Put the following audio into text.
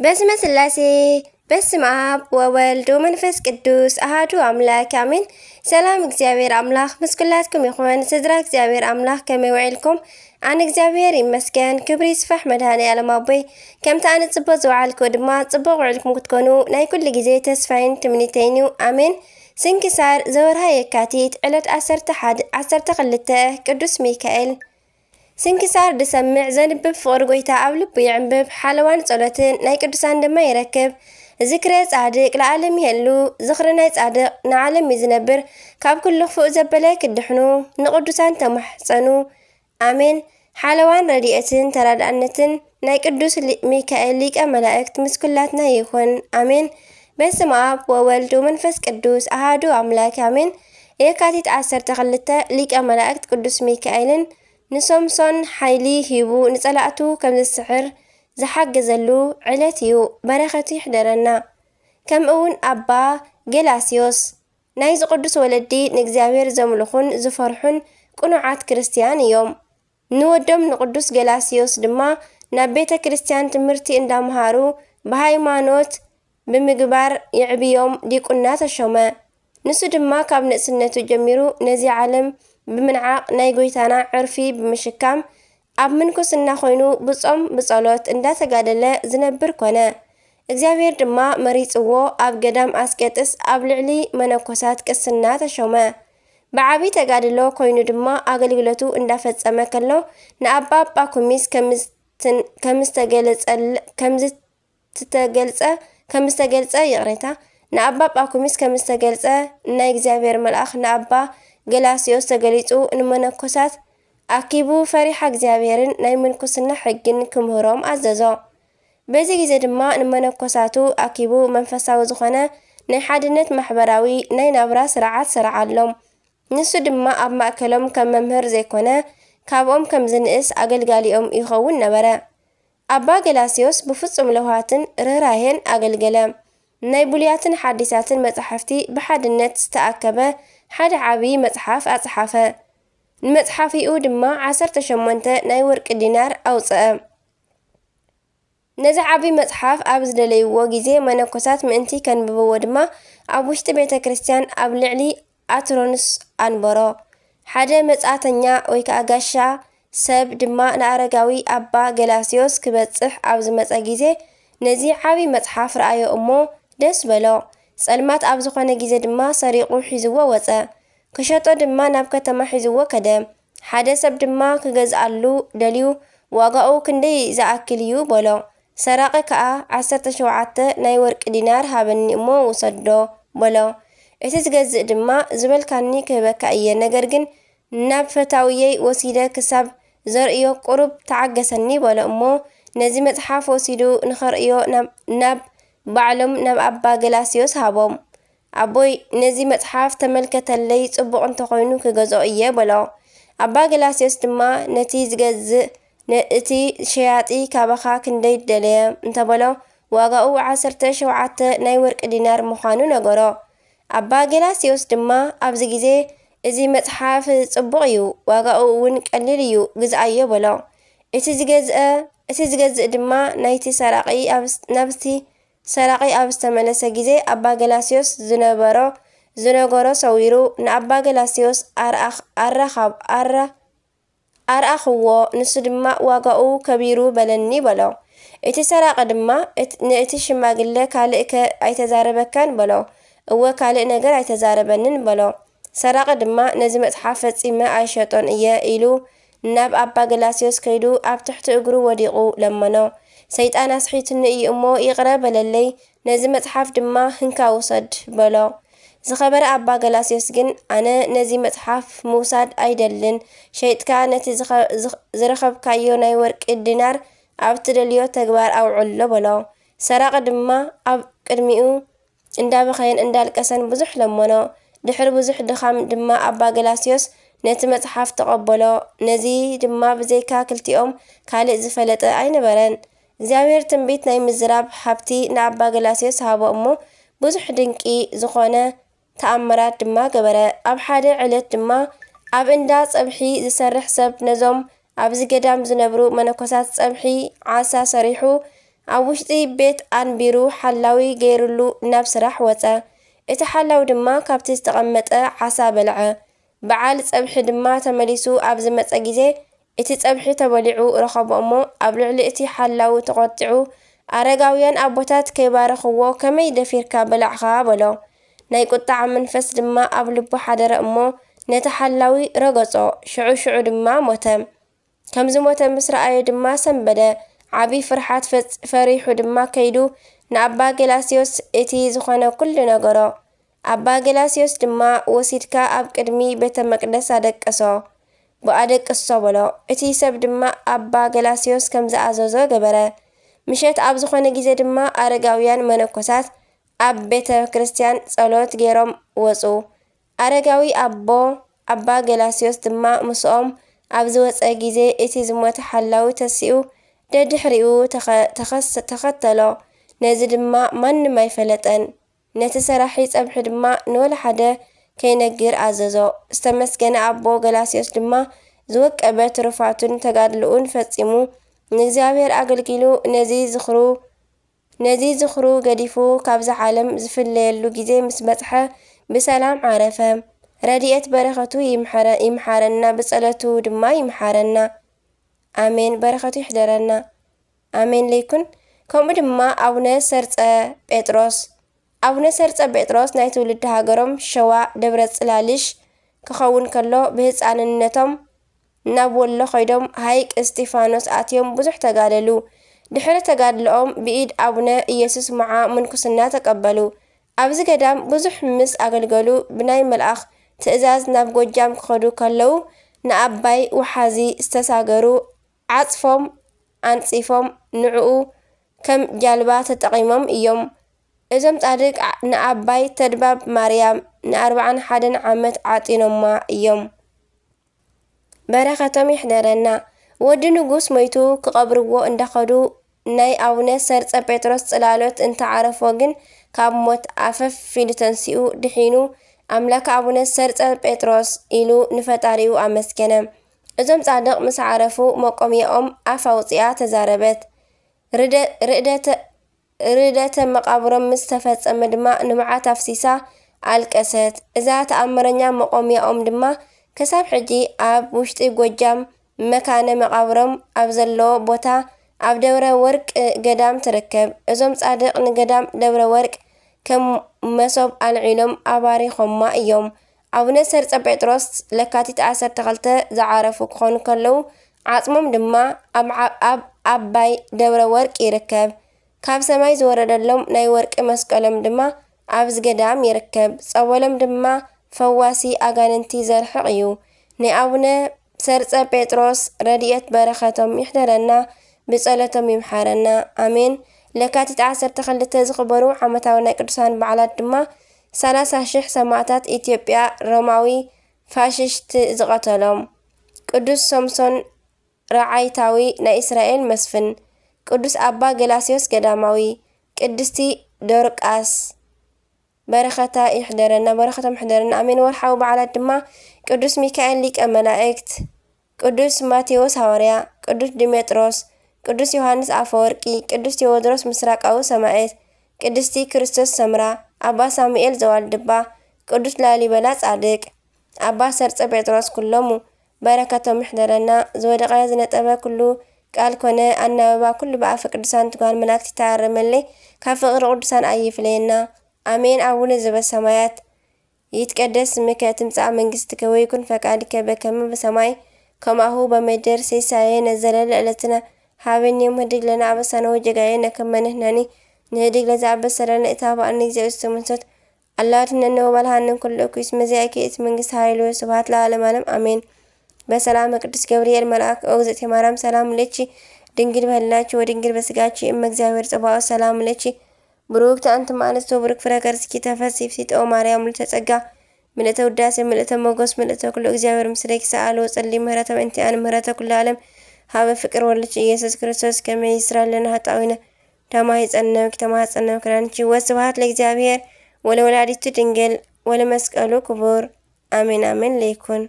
በስመ ስላሴ፣ በስመ አብ ወወልድ ወመንፈስ ቅዱስ አሃዱ አምላክ አሜን። ሰላም እግዚኣብሔር አምላክ ምስ ኩላትኩም ይኹን። ስድራ እግዚኣብሔር አምላክ ከመይ ውዒልኩም? ኣነ እግዚኣብሔር ይመስገን፣ ክብሪ ይስፋሕ መድኃኔ ዓለም ኣቦይ። ከምቲ ኣነ ጽቡቕ ዝወዓልኩ ድማ ጽቡቕ ውዒልኩም ክትኮኑ ናይ ኩሉ ግዜ ተስፋይን ትምኒተይን እዩ። ኣሜን። ስንክሳር ዘወርሃ የካቲት ዕለት ዓሰርተ ሓደ፣ ዓሰርተ ክልተ፣ ቅዱስ ሚካኤል። ስንክሳር ድሰምዕ ዘንብብ ፍቕሪ ጐይታ ኣብ ልቡ የዕንብብ። ሓለዋን ጸሎትን ናይ ቅዱሳን ድማ ይረክብ። ዝክረ ጻድቅ ለዓለም ይሄሉ፣ ዝኽሪ ናይ ጻድቅ ንዓለም እዩ ዝነብር። ካብ ኩሉ ክፉእ ዘበለ ክድሕኑ ንቅዱሳን ተማሕጸኑ። ኣሜን። ሓለዋን ረድኤትን ተራዳእነትን ናይ ቅዱስ ሊ-፣ ሚካኤል ሊቀ መላእክት ምስ ኩላትና ይኹን። ኣሜን። በስመ አብ ወወልድ ወመንፈስ ቅዱስ አሃዱ አምላክ አሜን። የካቲት ዓሰርተ ክልተ ሊቀ መላእክት ቅዱስ ሚካኤልን ንሶምሶን ሓይሊ ሂቡ ንጸላእቱ ከም ዝስሕር ዝሓገዘሉ ዕለት እዩ። በረኸቱ ይሕደረና። ከምኡ እውን ኣባ ጌላስዮስ ናይዚ ቅዱስ ወለዲ ንእግዚኣብሔር ዘምልኹን ዝፈርሑን ቅኑዓት ክርስትያን እዮም። ንወዶም ንቅዱስ ጌላስዮስ ድማ ናብ ቤተ ክርስትያን ትምህርቲ እንዳምሃሩ ብሃይማኖት ብምግባር የዕብዮም ዲቁና ተሾመ። ንሱ ድማ ካብ ንእስነቱ ጀሚሩ ነዚ ዓለም ብምንዓቕ ናይ ጐይታና ዕርፊ ብምሽካም ኣብ ምንኩስና ኮይኑ ብጾም ብጸሎት እንዳተጋደለ ዝነብር ኮነ። እግዚኣብሔር ድማ መሪጽዎ ኣብ ገዳም ኣስቄጥስ ኣብ ልዕሊ መነኮሳት ቅስና ተሾመ። ብዓቢ ተጋድሎ ኮይኑ ድማ ኣገልግሎቱ እንዳፈጸመ ከሎ ንኣባ ጳኩሚስ ከምዝትን-፣ ከምዝተገለጸል-፣ ከምዝ-፣ ዝተገልጸ፣ ከምዝተገልጸ፣ ይቕሬታ፣ ንኣባ ጳኩሚስ ከምዝተገልጸ ናይ እግዚኣብሔር መልኣኽ ንኣባ ገላስዮስ ተገሊጹ ንመነኮሳት ኣኪቡ ፈሪሓ እግዚኣብሔርን ናይ ምንኩስና ሕግን ክምህሮም ኣዘዞ። በዚ ግዜ ድማ ንመነኮሳቱ ኣኪቡ መንፈሳዊ ዝኾነ ናይ ሓድነት ማሕበራዊ ናይ ናብራ ስርዓት ሰርዓሎም። ንሱ ድማ ኣብ ማእከሎም ከም መምህር ዘይኮነ ካብኦም ከም ዝንእስ ኣገልጋሊኦም ይኸውን ነበረ። ኣባ ገላስዮስ ብፍጹም ለውሃትን ርህራሄን ኣገልገለ። ናይ ብሉያትን ሓዲሳትን መጻሕፍቲ ብሓድነት ዝተኣከበ ሓደ ዓቢ መጽሓፍ ኣጽሓፈ። ንመጽሓፊኡ ድማ ዓሰርተ ሸሞንተ ናይ ወርቂ ዲናር ኣውጽአ። ነዚ ዓቢ መጽሓፍ ኣብ ዝደለይዎ ግዜ መነኮሳት ምእንቲ ከንብብዎ ድማ ኣብ ውሽጢ ቤተ ክርስቲያን ኣብ ልዕሊ ኣትሮንስ ኣንበሮ። ሓደ መጻእተኛ ወይ ከኣ ጋሻ ሰብ ድማ ንኣረጋዊ ኣባ ገላስዮስ ክበጽሕ ኣብ ዝመጸ ግዜ ነዚ ዓቢ መጽሓፍ ረኣዮ እሞ ደስ በሎ። ጸልማት ኣብ ዝኾነ ግዜ ድማ ሰሪቑ ሒዝዎ ወጸ። ክሸጦ ድማ ናብ ከተማ ሒዝዎ ከደ። ሓደ ሰብ ድማ ክገዝኣሉ ደልዩ፣ ዋጋኡ ክንደይ ዝኣክል እዩ? በሎ። ሰራቒ ከኣ፣ ዓሰርተ ሸውዓተ ናይ ወርቂ ዲናር ሃበኒ እሞ ውሰዶ፣ በሎ። እቲ ዝገዝእ ድማ፣ ዝበልካኒ ክህበካ እየ፣ ነገር ግን ናብ ፈታውየይ ወሲደ ክሳብ ዘርእዮ ቁሩብ ተዓገሰኒ፣ በሎ እሞ፣ ነዚ መጽሓፍ ወሲዱ ንኸርእዮ ናብ፣ ናብ ባዕሎም ናብ ኣባ ገላስዮስ ሃቦም። ኣቦይ፣ ነዚ መጽሓፍ ተመልከተለይ፣ ጽቡቕ እንተኾይኑ ክገዝኦ እየ፣ በሎ። ኣባ ገላስዮስ ድማ ነቲ ዝገዝእ፣ ነ-፣ እቲ ሸያጢ ካባኻ ክንደይ ደለየ እንተበሎ፣ ዋጋኡ ዓሰርተ ሸውዓተ ናይ ወርቂ ዲናር ምዃኑ ነገሮ። ኣባ ገላስዮስ ድማ ኣብዚ ግዜ፣ "እዚ መጽሓፍ ጽቡቕ እዩ፣ ዋጋኡ እውን ቀሊል እዩ፣ ግዝኣዮ" በሎ። እቲ ዝገዝአ፣ እቲ ዝገዝእ ድማ ናይቲ ሰራቒ ኣብ-፣ ናብቲ ሰራቒ ኣብ ዝተመለሰ ግዜ፣ ኣባ ገላስዮስ ዝነበሮ፣ ዝነገሮ ሰዊሩ፣ ንኣባ ገላስዮስ ኣርኣኽ-፣ ኣራኻብ-፣ ኣራ-፣ ኣርኣኽዎ፣ ንሱ ድማ፣ "ዋጋኡ ከቢሩ በለኒ" በሎ። እቲ ሰራቒ ድማ፣ "እት-፣ ንእቲ ሽማግለ ካልእ ከ ኣይተዛረበካን?" በሎ። "እወ፣ ካልእ ነገር ኣይተዛረበንን" በሎ። ሰራቒ ድማ፣ "ነዚ መጽሓፍ ፈጺመ ኣይሸጦን እየ" ኢሉ ናብ ኣባ ገላስዮስ ከይዱ ኣብ ትሕቲ እግሩ ወዲቑ ለመኖ። "ሰይጣን ኣስሒቱኒ እዩ እሞ ይቕረ በለለይ፣ ነዚ መጽሓፍ ድማ ህንካ ውሰድ" በሎ። ዝኸበረ ኣባ ገላስዮስ ግን፣ "ኣነ ነዚ መጽሓፍ ምውሳድ ኣይደልን፣ ሸይጥካ ነቲ ዝኸ-፣ ዝኽ-፣ ዝረኸብካዮ ናይ ወርቂ ዲናር ኣብ ትደልዮ ተግባር ኣውዕሎ" በሎ። ሰራቒ ድማ ኣብ ቅድሚኡ እንዳበኸየን እንዳልቀሰን ብዙሕ ለመኖ። ድሕሪ ብዙሕ ድኻም ድማ ኣባ ገላስዮስ ነቲ መጽሓፍ ተቐበሎ። ነዚ ድማ ብዘይካ ክልቲኦም ካልእ ዝፈለጠ ኣይነበረን። እግዚኣብሔር ትንቢት ናይ ምዝራብ ሃብቲ ንኣባ ገላስዮስ ሃቦ እሞ ብዙሕ ድንቂ ዝኾነ ተኣምራት ድማ ገበረ። ኣብ ሓደ ዕለት ድማ ኣብ እንዳ ጸብሒ ዝሰርሕ ሰብ ነዞም ኣብዚ ገዳም ዝነብሩ መነኮሳት ጸብሒ ዓሳ ሰሪሑ ኣብ ውሽጢ ቤት ኣንቢሩ ሓላዊ ገይሩሉ ናብ ስራሕ ወጸ። እቲ ሓላዊ ድማ ካብቲ ዝተቐመጠ ዓሳ በልዐ። በዓል ጸብሒ ድማ ተመሊሱ ኣብ ዝመጸ ግዜ፣ እቲ ጸብሒ ተበሊዑ ረኸቦ እሞ፣ ኣብ ልዕሊ እቲ ሓላዊ ተቖጢዑ፣ "ኣረጋውያን ኣቦታት ከይባረኽዎ ከመይ ደፊርካ በላዕኻ?" በሎ። ናይ ቁጥዓ መንፈስ ድማ ኣብ ልቡ ሓደረ እሞ፣ ነቲ ሓላዊ ረገጾ፣ ሽዑ ሽዑ ድማ ሞተ። ከም ዝሞተ ምስ ረኣየ ድማ ሰንበደ። ዓቢ ፍርሓት ፈጽ-፣ ፈሪሑ ድማ ከይዱ ንኣባ ገላስዮስ እቲ ዝኾነ ኩሉ ነገሮ። ኣባ ገላስዮስ ድማ፣ "ወሲድካ ኣብ ቅድሚ ቤተ መቅደስ ኣደቅሶ፣ ብኣደቅሶ" በሎ። እቲ ሰብ ድማ ኣባ ገላስዮስ ከም ዝኣዘዞ ገበረ። ምሸት ኣብ ዝኾነ ግዜ ድማ ኣረጋውያን መነኮሳት ኣብ ቤተ ክርስቲያን ጸሎት ገይሮም ወጹ። ኣረጋዊ ኣቦ ኣባ ገላስዮስ ድማ ምስኦም ኣብ ዝወጸ ግዜ፣ እቲ ዝሞተ ሓላዊ ተሲኡ ደድሕሪኡ ተኸ-፣ ተኸስ-፣ ተኸተሎ። ነዚ ድማ ማንም ኣይፈለጠን። ነቲ ሰራሒ ጸብሒ ድማ ንወላ ሓደ ከይነግር ኣዘዞ። ዝተመስገነ ኣቦ ገላስዮስ ድማ ዝወቀበ ትሩፋቱን ተጋድልኡን ፈጺሙ ንእግዚኣብሔር ኣገልጊሉ፣ ነዚ ዝኽሩ፣ ነዚ ዝኽሩ ገዲፉ ካብዛ ዓለም ዝፍለየሉ ግዜ ምስ በጽሐ ብሰላም ዓረፈ። ረድኤት በረኸቱ ይምሐረ-፣ ይምሓረና፣ ብጸሎቱ ድማ ይምሓረና። ኣሜን። በረኸቱ ይሕደረና። ኣሜን ለይኩን። ከምኡ ድማ ኣቡነ ሰርጸ ጴጥሮስ። ኣቡነ ሰርጸ ጴጥሮስ ናይ ትውልዲ ሃገሮም ሸዋ ደብረ ጽላልሽ ክኸውን ከሎ፣ ብህፃንነቶም ናብ ወሎ ከይዶም ሃይቅ እስጢፋኖስ ኣትዮም ብዙሕ ተጋደሉ። ድሕሪ ተጋድሎኦም ብኢድ ኣቡነ ኢየሱስ መዓ ምንኩስና ተቀበሉ። ኣብዚ ገዳም ብዙሕ ምስ ኣገልገሉ፣ ብናይ መልኣኽ ትእዛዝ ናብ ጎጃም ክኸዱ ከለዉ፣ ንኣባይ ወሓዚ ዝተሳገሩ ዓጽፎም ኣንጺፎም ንዕኡ ከም ጃልባ ተጠቒሞም እዮም። እዞም ጻድቅ ንኣባይ ተድባብ ማርያም ንኣርብዓን ሓደን ዓመት ዓጢኖማ እዮም። በረኸቶም ይሕደረና። ወዲ ንጉስ ሞይቱ ክቐብርዎ እንዳኸዱ ናይ ኣቡነ ሰርጸ ጴጥሮስ ጽላሎት እንተዓረፎ ግን ካብ ሞት ኣፈፍ ኢሉ ተንሲኡ ድሒኑ ኣምላክ ኣቡነ ሰርጸ ጴጥሮስ ኢሉ ንፈጣሪኡ ኣመስገነ። እዞም ጻድቕ ምስ ዓረፉ መቆምያኦም ኣፍ ኣውጺኣ ተዛረበት። ርደ-፣ ርደተ ርደተ መቓብሮም ምስ ተፈጸመ ድማ ንብዓት ኣፍሲሳ ኣልቀሰት። እዛ ተኣምረኛ መቖሚያኦም ድማ ክሳብ ሕጂ ኣብ ውሽጢ ጎጃም መካነ መቓብሮም ኣብ ዘለዎ ቦታ ኣብ ደብረ ወርቅ ገዳም ትርከብ። እዞም ጻድቕ ንገዳም ደብረ ወርቅ ከም መሶብ ኣልዒሎም ኣባሪኾማ እዮም። ኣቡነ ሰርጸ ጴጥሮስ ለካቲት ዓሰርተ ክልተ ዝዓረፉ ክኾኑ ከለዉ፣ ዓጽሞም ድማ ኣብ ዓ-፣ ኣብ ዓባይ ደብረ ወርቅ ይርከብ። ካብ ሰማይ ዝወረደሎም ናይ ወርቂ መስቀሎም ድማ ኣብዚ ገዳም ይርከብ። ጸበሎም ድማ ፈዋሲ ኣጋንንቲ ዘርሕቕ እዩ። ናይ ኣቡነ ሰርጸ ጴጥሮስ ረድኤት በረኸቶም ይሕደረና፣ ብጸሎቶም ይምሓረና። ኣሜን። ለካቲት ዓሰርተ ክልተ ዝኽበሩ ዓመታዊ ናይ ቅዱሳን በዓላት ድማ ሰላሳ ሽሕ ሰማዕታት ኢትዮጵያ ሮማዊ ፋሽስት ዝቐተሎም፣ ቅዱስ ሶምሶን ረዓይታዊ ናይ እስራኤል መስፍን፣ ቅዱስ ኣባ ገላስዮስ ገዳማዊ፣ ቅድስቲ ዶርቃስ በረኸታ ይሕደረና፣ በረኸቶም ይሕደረና። ኣሜን። ወርሓዊ በዓላት ድማ ቅዱስ ሚካኤል ሊቀ መላእክት፣ ቅዱስ ማቴዎስ ሃዋርያ፣ ቅዱስ ዲሜጥሮስ፣ ቅዱስ ዮሃንስ ኣፈወርቂ፣ ቅዱስ ቴዎድሮስ ምስራቃዊ ሰማዕት፣ ቅድስቲ ክርስቶስ ሰምራ፣ ኣባ ሳሙኤል ዘዋልድባ፣ ቅዱስ ላሊበላ ጻድቅ፣ ኣባ ሰርጸ ጴጥሮስ ኩሎሙ በረከቶም ይሕደረና። ዝወደቀ ዝነጠበ ኩሉ ቃል ኮነ ኣናበባ ኩሉ ብኣፈ ቅዱሳን ትጓል መላእክት ይተኣረመለይ፣ ካብ ፍቅሪ ቅዱሳን ኣይፍለየና። ኣሜን። ኣቡነ ዘበሰማያት ይትቀደስ ስምከ ትምጻእ መንግስትከ ወይኩን ፈቃድከ በከመ በሰማይ ከማሁ በምድር። ሲሳየነ ዘለለ ዕለትነ ሃበኒ ዮም ህድግ ለነ አበሳነ ወጌጋየነ ከመ ንሕነኒ ንህድግ ለዘአበሰ ለነ ኢታብአነ እግዚኦ ውስተ መንሱት አላ አድኅነነ ወባልሐነ እምኩሉ እኩይ እስመ ዚአኪ ይእቲ መንግስት ኃይል ወስብሐት ለዓለመ ዓለም አሜን። በሰላመ ቅዱስ ገብርኤል መልአክ ኦ እግዝእትየ ማርያም ሰላም ለኪ ድንግል በህሊናኪ ወድንግል በስጋኪ እመ እግዚአብሔር ጸባኦት ሰላም ለኪ ብሩክት አንቲ እም አንስት ወብሩክ ፍሬ ከርሥኪ ተፈሥሒ ፍሥሕት ኦ ማርያም ምልዕተ ጸጋ ምልዕተ ውዳሴ ምልዕተ ሞገስ ምልዕተ ኩሉ እግዚአብሔር ምስሌኪ ሰአሊ ወጸሊ ምህረተ በእንቲአነ ምህረተ ኩሉ ዓለም ሀበ ፍቅር ወልድኪ ኢየሱስ ክርስቶስ ከመ ይስራ ለነ ኃጣውኢነ ተማሂጸነብኪ ተማህጸነብኪ ዳንኪ። ወስብሐት ለእግዚአብሔር ወለወላዲቱ ድንግል ወለመስቀሉ ክቡር አሜን አሜን ለይኩን።